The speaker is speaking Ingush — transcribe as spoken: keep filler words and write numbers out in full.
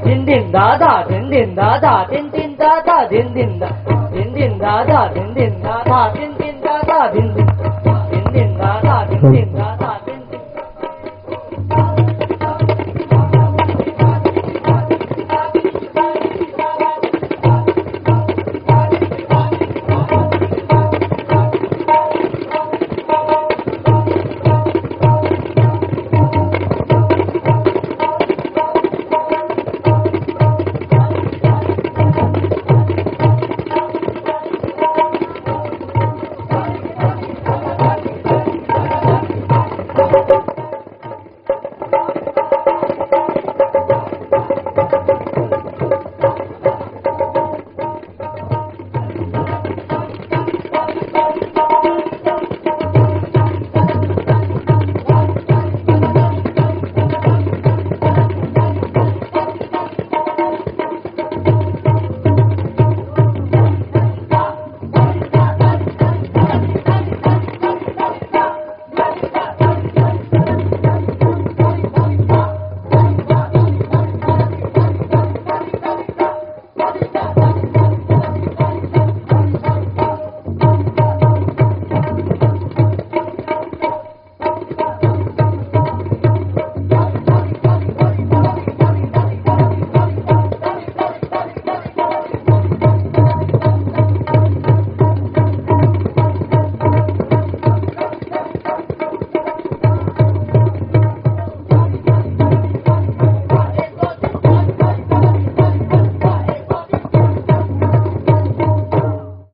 Дин дин да да, дин дин да да, дин дин да да, дин дин да. Дин дин да да, дин дин да да, дин дин да да, дин дин. Дин дин да да, дин дин да